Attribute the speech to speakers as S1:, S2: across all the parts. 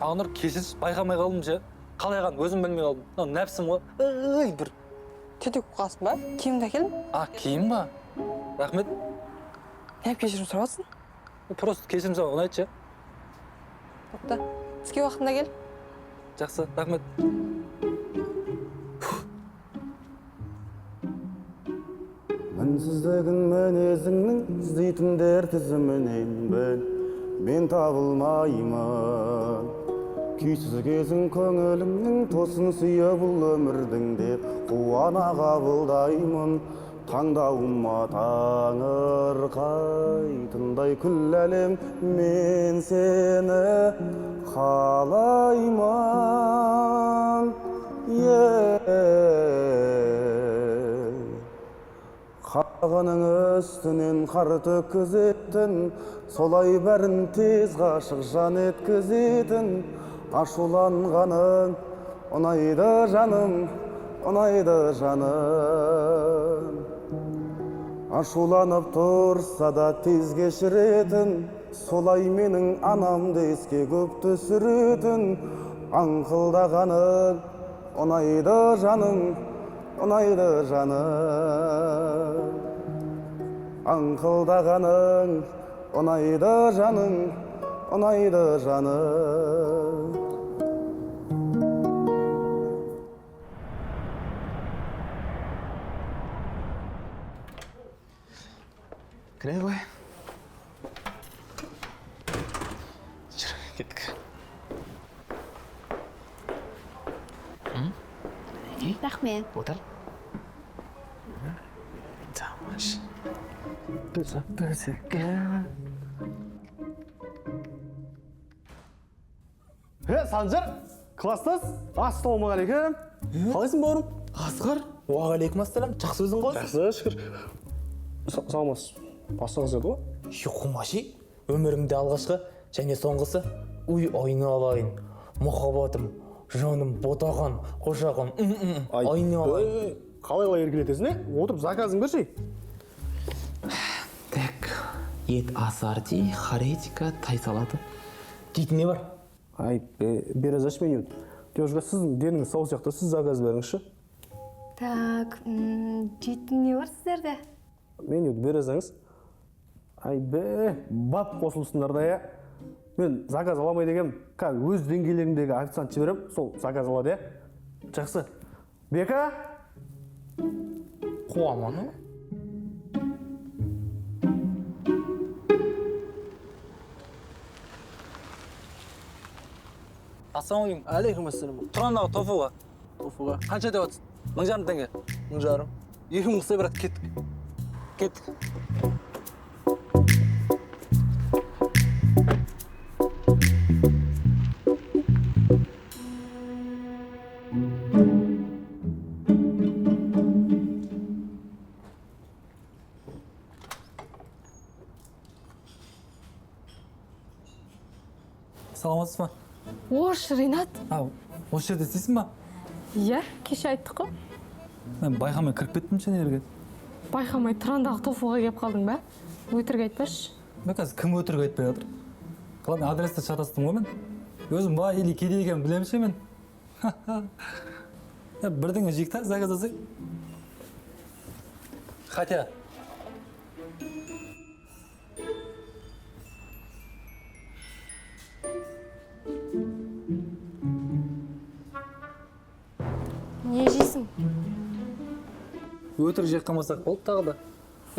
S1: Ақнұр, кешірші, байқамай қалдым ше. Қалай қалдым, өзім білмей қалдым. Мынау нәпсім ғой. Ой, бір.
S2: Тетек қаласың ба? Киімді әкелдім.
S1: А, киім ба? Рахмет.
S2: Неғып кешірім сұрап жатрсың?
S1: Просто кешірім сұрау ұнайды ше.
S2: Бопты. Түске уақытында кел.
S1: Жақсы, рахмет.
S3: Мінсіздігін мінезіңнің іздейтіндер тізімінен біл, мен табылмаймын. Күйсіз кезің көңілімнің тосын сыйы бұл өмірдің деп қуана қабылдаймын. Таңдауыма таңырқайтындай күл әлем мен сені қалаймын. Қағының үстінен қар төккізетін, солай бәрін тез ғашық жан еткізетін. Ашуланғаның ұнайды жаным, ұнайды жаным. Ашуланып тұрса да тез кешіретін, солай менің анамды еске көп түсіретін. Аңқылдағаның ұнайды жаным, ұнайды жаным. Аңқылдағаның ұнайды жаным, ұнайды жаным.
S4: Кіре ғой. Жүр, кеттік.
S5: Рахмет.
S4: Отыр. Тамаш.
S6: Е, Санжар, класстас, ассалаумағалейкум. Қалайсың, бауырым?
S4: Асқар, уағалейкум ассалам. Жақсы, өзің ғой?
S6: Жақсы, шүкір. Саламатсыз. Бастығыңыз еді ғой?
S4: Қумаши, өмірімде алғашқы және соңғысы. Уй, айналайын, махаббатым, жаным, ботақан, қошаған, айналайын.
S6: Қалай олай еркелетесің, е? Отырып заказың берші.
S4: Так, ет ассорти, харетика, тай салаты. Дейтін не бар?
S6: Ай, бере салшы меню. Девушка, сіздің деніңіз сау сияқты, сіз заказ беріңізші.
S5: Так, жейтін не бар сіздерде?
S6: Менюді бере салыңыз. Ай, бе, бап қосылсыңдар да, иә. Мен заказ ала алмай дегенмін. Қазір өз деңгейлерімдегі официант жіберемін, сол заказ алады, иә. Жақсы. Бека?
S4: Қуаман ол.
S1: Ассалаумағалейкум.
S6: Алейкум ассалам.
S1: Тұрандағы тофуға.
S6: Тофуға.
S1: Қанша деп жатсың? 1500 теңге.
S6: 1500. 2000 қылсай, брат, кеттік.
S1: Кеттік. Саламатсыз ба?
S2: Ош, Ринат.
S1: А, осы жерде істейсің ба?
S2: Иә, кеше айттық қой.
S1: Мен байқамай кіріп кеттім ше жерге.
S2: Байқамай тұрандағы тофуға келіп қалдың ба? Өтірік айтпашы.
S1: Мен қазір кім өтірік айтпай жатыр? Главное, адресті шатастым ғой мен. Өзім бай или кедей екенін білемін ше мен. Бірдеңе жейік та, заказ жасайық. Хотя.
S2: Не жейсің?
S1: Өтірік жеп қалмасақ болды тағы да.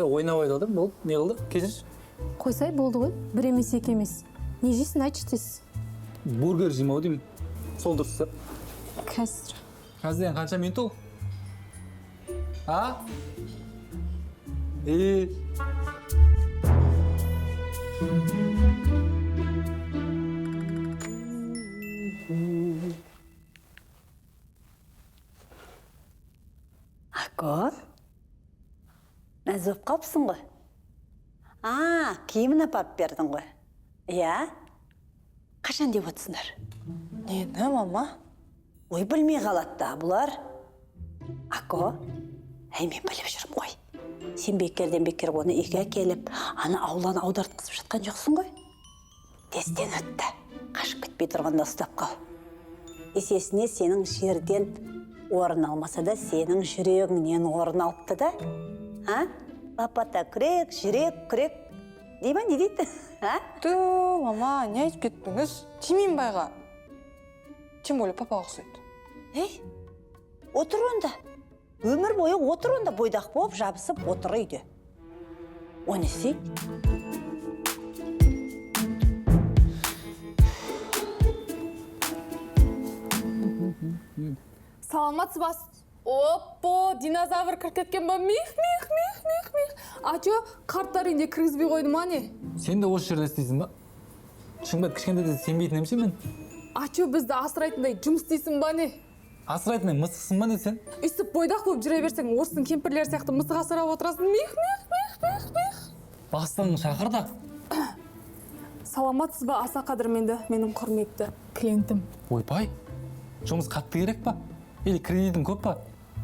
S1: Ойнап айтып болды, не қылды? Кешірші.
S2: Қойсай болды ғой, бір емес, екі емес. Не жейсің, айтшы тез.
S1: Бургер жеймін ау деймін. Сол дұрыс та.
S2: Қазір.
S1: Қазір деген қанша минут ол? А? И...
S7: Акон, мәз болып қалыпсың ғой. А, киімін апарып бердің ғой. Иә? Қашан деп отырсыңдар?
S2: Нені, мама?
S7: Ой, білмей қалады да бұлар. Ако, әй, мен біліп жүрмін ғой. Сен бекерден бекер оны үйге әкеліп, ана ауланы аудартқызып жатқан жоқсың ғой. Тесттен өтті. Қашып кетпей тұрғанда ұстап қал. Есесіне сенің жерден орын алмаса да, сенің жүрегіңнен орын алыпты да. А? Лопата күрек, жүрек күрек. Дей ма, не дейді? А?
S8: Ту, мама, не айтып кеттіңіз? Тимеймін байға. Тем более папаға ұқсайды.
S7: Ей, отыр онда. Өмір бойы отыр онда, бойдақ болып жабысып отыр үйде. Оны істейді.
S2: Саламатсыз ба? Оппо, динозавр кіріп кеткен ба? Мих, мих, мих, мих, мих. А чё, қарттар үйіне кіргізбей қойды ма не?
S1: Сен де осы жерде істейсің ба? Шынбет, кішкентайда сенбейтін едім ше мен.
S2: А чё, бізді асырайтындай жұмыс істейсің ба не?
S1: Асырайтындай мысықсың ба не сен?
S2: Өйстіп бойдақ болып жүре берсең, орыстың кемпірлері сияқты мысық асырап отырасың. Мих, мих, мих, мих, мих.
S1: Бастығың шақыр да.
S2: Саламатсыз ба, аса қадірменді менің құрметті клиентім.
S1: Ойбай, жұмыс қатты керек па? Или кредитің көп па?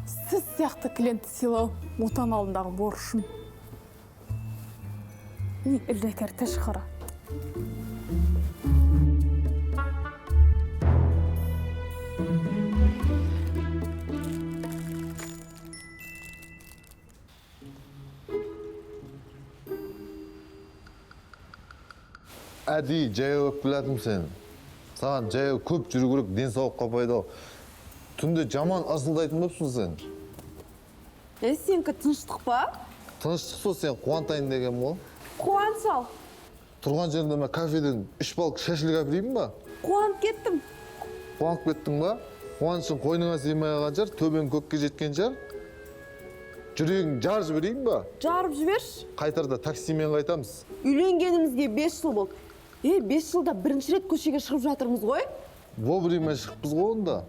S2: Сіз сияқты клиентті сыйлау отан алдындағы борышым. Не ілдәкәр тышқара.
S9: Әдейі жаяу өп келатырмын сені. Саған жаяу көп жүру керек, денсаулыққа пайдалы. Түнде жаман ырсылдайтын болыпсың сен.
S8: Е, сенікі тыныштық па?
S9: Тыныштық сол, сен қуантайын деген ғой.
S8: Қуан сал.
S9: Тұрған жерінде мен кафеден 3 балк шашлык әперейін ба?
S8: Қуанып кеттім.
S9: Қуанып кеттің ба? Қуанышың қойныңа сыймай қалған шығар, төбең көкке жеткен шығар. Жүрегің жарып жіберейін ба?
S8: Жарып жіберші.
S9: Қайтарда таксимен қайтамыз.
S8: Үйленгенімізге 5 жыл болды. Е, 5 жылда бірінші рет көшеге шығып жатырмыз ғой.
S9: Вовремя шығыппыз ғой онда.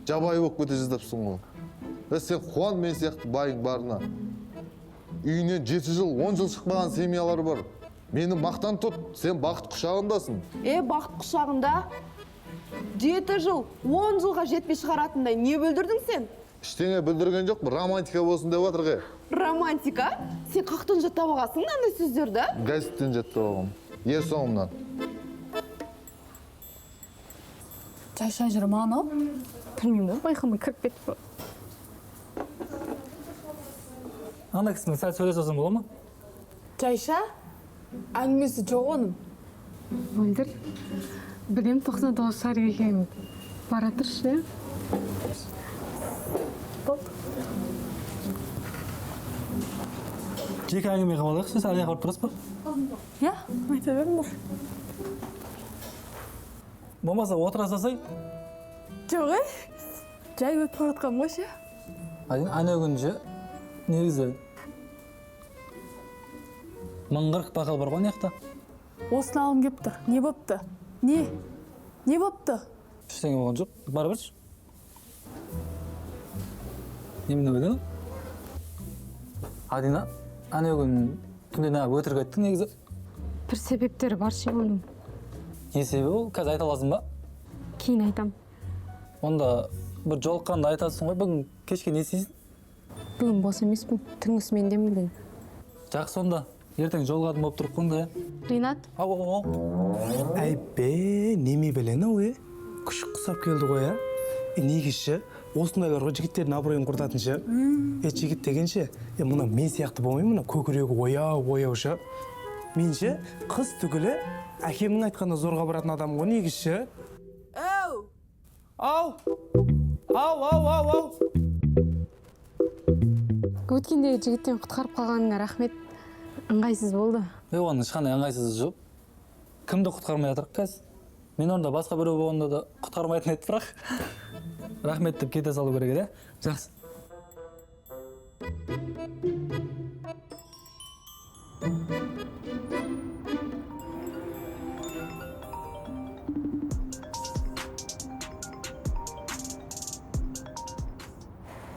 S9: Жабайы болып кете жаздапсың ғой. Е, сен қуан мен сияқты байың барына. Үйінен 7 жыл, 10 жыл шықпаған семьялар бар. Мені мақтан тұт, сен бақыт құшағындасың.
S8: Е, бақыт құшағында 7 жыл, 10 жылға жетпей шығаратындай не бүлдірдің сен?
S9: Ештеңе бүлдірген жоқпын, романтика болсын деп жатыр ғой.
S8: Романтика? Сен қақтан жаттап алғансың мынандай сөздерді?
S9: Газеттен жаттап алғам. Ер соңымнан.
S2: Жайша жүр ма анау?
S5: Білмеймін ғой, байқамай кіріп кетті.
S1: Ана кісімен сәл сөйлесе алсам бола ма?
S2: Жайша? Әңгімесі жоқ оның.
S5: Мөлдір, білем 99 шарик екенін. Бара тұршы, иә?
S2: Болды.
S1: Жеке әңгіме қылып алайықшы, сен аяқ барып тұрасыз ба?
S2: Иә, айта беріңдер.
S1: Болмаса отыра салсай.
S2: Жоқ, е? Жай өтіп бара жатқаным ғой ше.
S1: Ана күні ше, негізі 1040 бокал бар ғой ана жақта.
S2: Осыны алғым келіп тұр. Не бопты? Не? Не бопты?
S1: Ештеңе болған жоқ. Бара берші. Немене білдің? Адина, ана күні түнде неғып өтірік айттың негізі?
S5: Бір себептері бар ше оның.
S1: Не себебі ол? Қазір айта аласың ба?
S5: Кейін айтам.
S1: Онда бір жолыққанда айтасың ғой, бүгін кешке не істейсің?
S5: Бүгін бос емеспін, түнгі смендемін бүгін.
S1: Жақсы онда, ертең жолығатын болып тұрып қойыңдар, иә?
S5: Ринат?
S1: Ау, ау, ау.
S6: Әйбе, неме білені ой, күшік құсап келді ғой, ә? Негізі, осындайлар ғой жігіттердің абыройын құртатын ше. Жігіт деген ше, мына мен сияқты болмай, мына көкірегі ояу, ояу ше. Мен ше, қыз түгілі әкемнің айтқанына зорға баратын адам ғой негізі ше.
S8: Әу!
S6: Ау! Ау, ау, ау, ау!
S5: Өткендегі жігіттен құтқарып қалғаныңа рахмет. Ыңғайсыз болды.
S1: Оның ешқандай ыңғайсызы жоқ. Кімді құтқармай жатырық қазір? Мен орнында басқа біреу болғанда да құтқармайтын еді, бірақ рахмет деп кете салу керек еді, ә? Жақсы.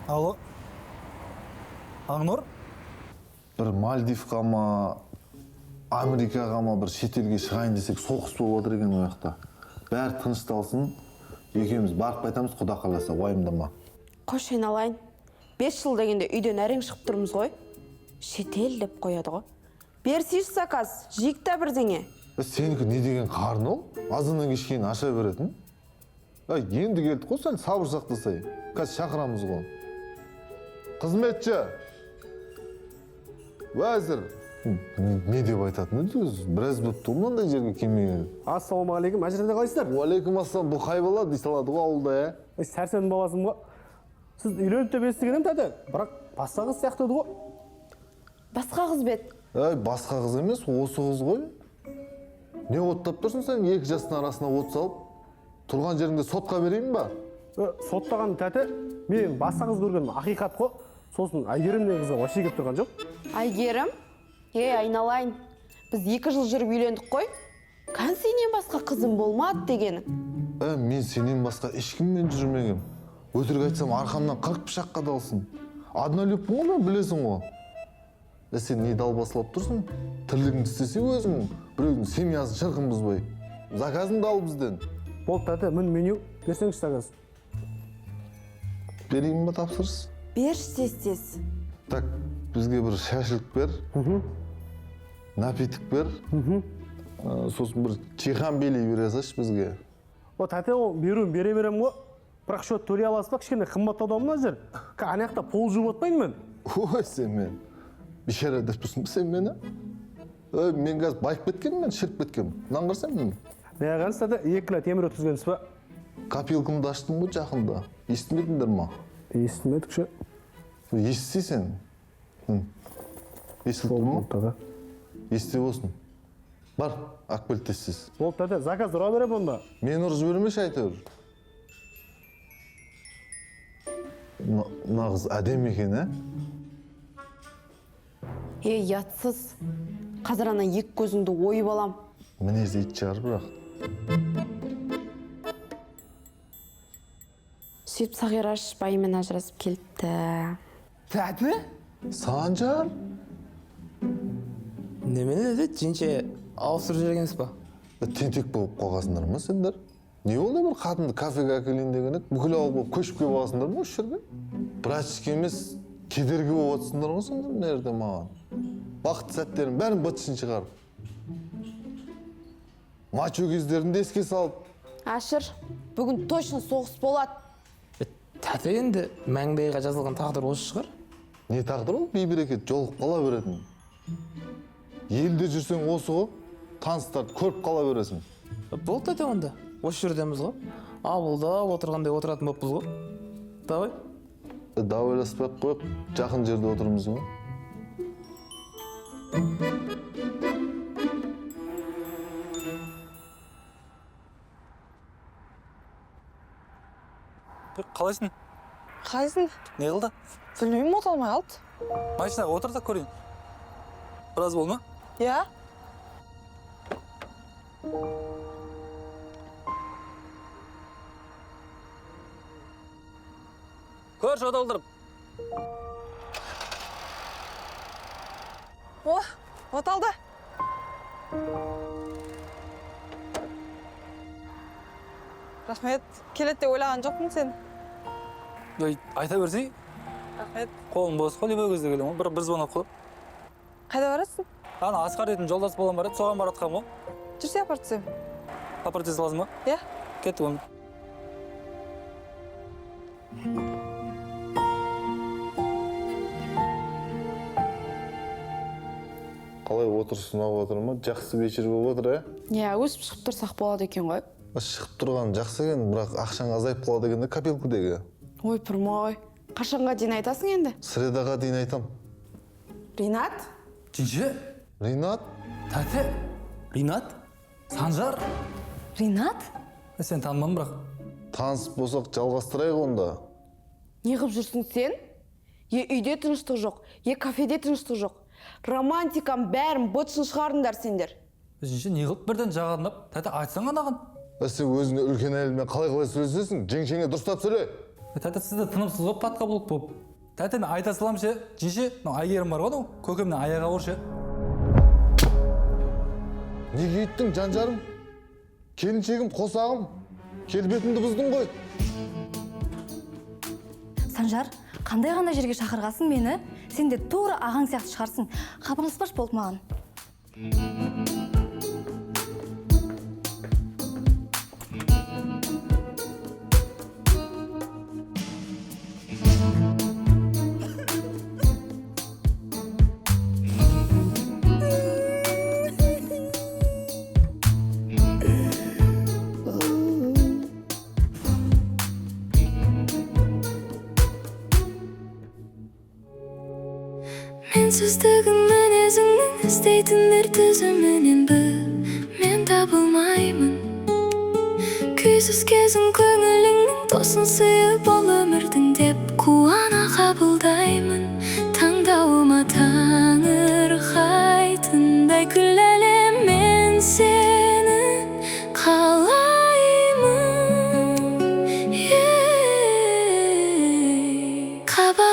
S1: Алло. Ақнұр?
S9: Бір Мальдивқа ма, Америкаға ма, бір шетелге шығайын десек, соғыс болып жатыр екен ол жақта. Бәрі тынышталсын, екеуміз барып қайтамыз, құда қаласа, уайымдама.
S8: Қош айналайын. 5 жыл дегенде үйден әрең шығып тұрмыз ғой. Шетел деп қояды ғой. Берсейші заказ, жейік та бірдеңе.
S9: Сенікі не деген қарын ол? Азаннан кешке дейін аша беретін. Енді келдік қой, сәл сабыр сақтасай. Қазір шақырамыз ғой. Қызметші. Уәзір. Не деп айтатын еді өзі? Біраз болыпты ғой мынандай жерге келмеген.
S6: Ассалаумағалейкум, әжірде қалайсыздар?
S9: Уалейкум ассалам. Бұл қай бала дей салады ғой ауылда, ә?
S6: Сәрсеннің баласымын ғой. Сіз үйленіп деп естіген едім тәте, бірақ басқа қыз сияқты еді ғой.
S8: Басқа қыз бе еді?
S9: Әй, басқа қыз емес, осы қыз ғой. Не оттап тұрсың сен, екі жастың арасына от салып? Тұрған жеріңде сотқа берейін ба?
S6: Соттаған тәте, мен басқа қыз көргенім ақиқат қой. Сосын Әйгерім деген қызға вообще келіп тұрған жоқ.
S8: Әйгерім? Ей, айналайын. Біз 2 жыл жүріп үйлендік қой. Кән сенен басқа қызым болмады дегенің.
S9: Мен сенен басқа ешкіммен жүрмегем. Өтірік айтсам арқамнан 40 пышақ қадалсын. Однолюбпін ғой мен, білесің ғой. Сен не далбасалап тұрсың? Тірлігіңді істесе өзің, біреудің семьясын шырқын бұзбай. Заказыңды ал бізден.
S6: Болды тәте, мін меню, берсеңізші заказ.
S9: Берейін ба тапсырыс?
S8: Берші тез-тез.
S9: Так, бізге бір шашлык бер. Напиток бер. Сосын бір чихан белей бере салшы бізге.
S6: О, тәте, ол беруін бере берем ғой. Бірақ счет төлей аласыз ба? Кішкене қымбаттау мына жер. Ана жақта пол жуып отпаймын мен.
S9: Ой, сен мен. Бейшара деп тұрсың ба сен мені? Ой, мен қазір байып кеткенмін, мен шіріп кеткенмін. Мынаны қарасаң мен.
S6: Неғансыз тәте, 2 кило темір өткізгенсіз ба?
S9: Копилкамды аштым ғой жақында. Естімедіңдер ма?
S6: Естімедік ше.
S9: Естісе сен. Естіліп тұр ма? Есте болсын. Бар, алып кел тез-тез.
S6: Болды тәте, заказ ұра берем онда.
S9: Мені ұрып жібермеші әйтеуір. Мына қыз әдемі екен, ә?
S8: Ей, ұятсыз. Қазір ана екі көзіңді ойып алам.
S9: Мінезі ит шығар бірақ.
S8: Сөйтіп Сағираш байымен ажырасып келіпті.
S4: Тәті?
S9: Санжар?
S4: Немене деді, жеңше ауыстырып жібергенсіз ба?
S9: Тентек болып қалғансыңдар ма сендер? Не болды бір қатынды кафеге әкелейін деген еді, бүкіл ауыл болып көшіп келіп алғансыңдар ма осы жерге? Братишка емес, кедергі болып отырсыңдар ғой сендер мына жерде маған. Бақытты сәттерін бәрін быт-шытын шығарып. Мачо кездерін де еске салып.
S8: Ашыр, бүгін точно соғыс болады.
S4: Тәте енді мәңбайға жазылған тағдыр осы шығар.
S9: Не тағдыр ол? Бейберекет жолығып қала беретін. Елде жүрсең осы ғой, таныстарды көріп қала бересің.
S4: Болды тәте онда, осы жердеміз ғой. Ауылда отырғандай отыратын болыппыз ғой. Давай.
S9: Давайласпай ақ қояйық, жақын жерде отырмыз ғой.
S1: Қалайсың?
S10: Қалайсың?
S1: Не қылды?
S10: Білмеймін, от алмай қалды.
S1: Машинаға отыр да көрейін. Біраз болды ма?
S10: Иә.
S1: Көрші оталдырып.
S10: О, оталды. Рахмет, келеді деп ойлаған жоқпын сен.
S1: Ой, айта берсей.
S10: Рахмет.
S1: Қолым бос қой, любой кезде келемін ғой. Бір звонок қой.
S10: Қайда барасың?
S1: Ана Асқар дейтін жолдас балам бар еді, соған баратқанмын ғой.
S10: Жүрсе апарып түсемін.
S1: Апарып түсе саласың ба?
S10: Иә.
S1: Кеттік онда.
S9: Қалай отырыс ұнап отыр ма? Жақсы вечер болып отыр, ә?
S8: Иә, өсіп шығып тұрсақ болады екен ғой.
S9: Шығып тұрған жақсы екен, бірақ ақшаң азайып қалады екен де копилкідегі.
S8: Ой, пырмай. Қашанға дейін айтасың енді?
S9: Средаға дейін айтам.
S8: Ринат?
S1: Жеңше?
S9: Ринат?
S1: Тәте? Ринат? Санжар?
S2: Ринат?
S1: Сен танымадым бірақ.
S9: Таныс болсақ жалғастырайық онда.
S8: Не қып жүрсің сен? Е үйде тыныштық жоқ, е кафеде тыныштық жоқ. Романтикам бәрін быт-шытын шығардыңдар сендер.
S1: Жеңше не қылып бірден жағадынап, тәте айтсаң анаған.
S9: Сен өзіңе үлкен әйелмен қалай-қалай сөйлесесің? Жеңшеңе дұрыстап сөйле.
S1: Тәте сіз де тынымсыз ғой, патқа болып болып. Тәте мен айта салам ше, жеңше, мынау Әйгерім бар ғой анау, көкемнен аяғы ауыр ше.
S9: Неге өйттің, жан жарым? Келіншегім, қосағым, келбетімді бұздың ғой.
S11: Санжар, қандай ғана жерге шақырғасын мені? Сен де тура ағаң сияқты шығарсың. Хабарласпашы болды маған.
S12: Өздігін мінезіңнің іздейтіндер тізімінен бір мен табылмаймын. Күйсіз кезің көңіліңнің тосын сыйы бұл өмірдің деп қуана қабылдаймын. Таңдауыма таңырқайтындай, күл әлем, мен сені қалаймын. Ей, қабағыңа